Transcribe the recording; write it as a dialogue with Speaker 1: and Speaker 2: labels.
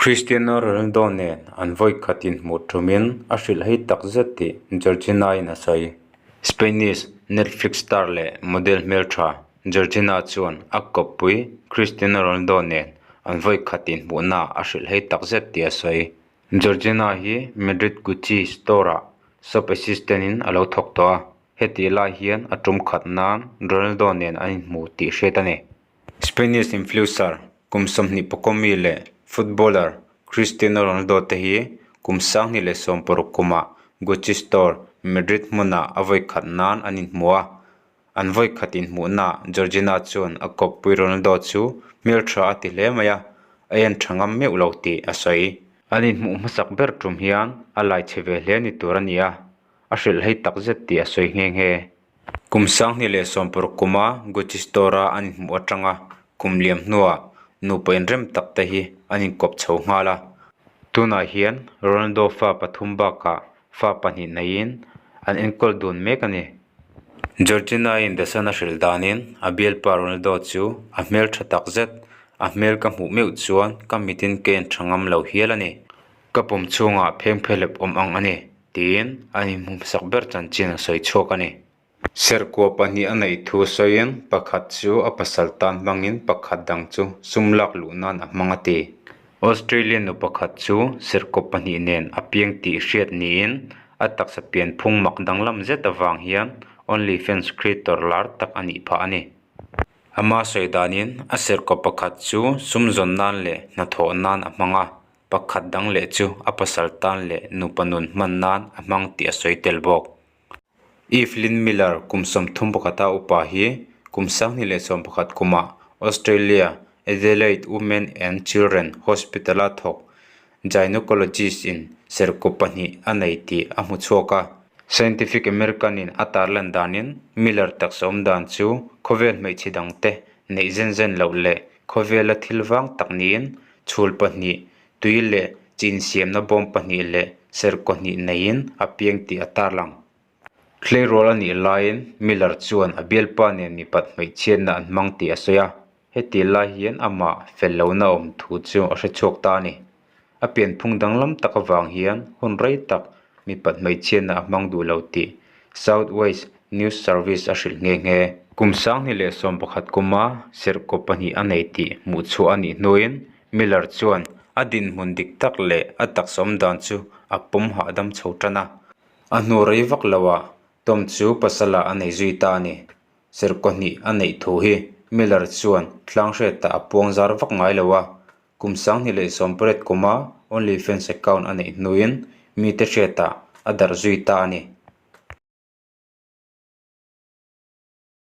Speaker 1: Cristiano Ronaldo nen an vawi khat inhmuh thumin a hrilh hei tak zet tih Georgina-in a sawi. Spanish Netflix star leh model hmeltha Georgina chuan a kawppui Cristiano Ronaldo nen an vawi khat inhmuhnaah a hrilh hei tak zet tih a sawi. Georgina hi Madrid Gucci store-ah shop assistant-in a lo thawk tawh a, hetih lai hian a tum khat nan Ronaldo nen an inhmu tih hriat a ni. Spanish influencer kum 20 pakawmi leh footballer Cristiano Ronaldo te hi kum 2016 kumah Gucci store Madrid hmunah a vawi khat nan an inhmu a. An vawi khat inhmuhnaah Georgina chuan a kawppui Ronaldo chu hmeltha a ti hle mai a, a en tha ngam meuh lo tih a sawi. An inhmuh hmasak ber tum hian a lai chhe ve hle ni tur a ni a, a hrilh hei takzet tih a sawi nghe nghe. Kum 2016 kuma Gucci store-a an inhmuh atanga kum liam hnuah nupa inrem tak te hi an inkawp chho nghal a. Tunah hian Ronaldo fa pathum bakah fa pahnih neiin an enkawl dun mek a ni. Georgina-in The Sun a hrilh danin a bialpa Ronaldo chu a hmel tha takzet, a hmel ka hmuh meuh chuan ka mitin ka en tha ngam lo hial a ni. Ka pum chhungah phengphelep awm ang a ni. Tiin an inhmumsak ber chanchin a sawi chhuak a ni. Serkua pahnih a neih thu sawiin pakhat chu a pasal tan hmangin pakhat dang chu sum lak luh nan a hmang a ti. Australian nu pakhat chu serkaw pahnih nen a piang tih hriat niin a taksa pianphung mak danglam zet avang hian OnlyFans creator lar tak a nih phah a ni. Ama sawi danin a serkaw pakhat chu sum zawn nan leh hnathawh nan a hmang a. Pakhat dang leh chu a pasal tan leh nupa nun hman nan a hmang tih a sawi tel bawk. Evelyn Miller kum 31 a upa hi kum 2011 kumah Australia Adelaide Women and Children Hospital-a thawk gynecologist in serkaw pahnih a nei tih a hmu chhuak a. Scientific American-in a tarlan danin Miller taksa awm dan chu khawvel hmeichhe dangte neih zen zen loh leh khawvela thil vang tak niin Chhul pahnih, tui leh chin siamna bawm pahnih leh serkaw hnih neiin a piang tih a tarlang. Tleirawl a nih laiin Miller chuan a bialpa nen mipat hmeichhiatna an hmang tih a sawi a, heti lai hian amah fel lohna awm thu chu a hre chhuak ta a ni. A pianphung danglam tak avang hian hun rei tak mipat hmeichhiatna a hmang duh lo tih South West News Service a hrilh nghe nghe. Kum 2011 kuma serhkaw pahnih a nei tih hmuh chhuah a nih hnuin Miller chuan a dinhmun dik tak leh a taksa awm dan chu a pawm hahdam chho tan a. A hnu rei vak loah Tom chu pasala a nei zui ta a ni. Serhkaw hnih a neih thu hi Miller chuan tlanghriatah a puang zar vak ngai lo a, Kum 2018 kuma OnlyFans account a neih hnuin mite hriatah a darh zui ta a ni.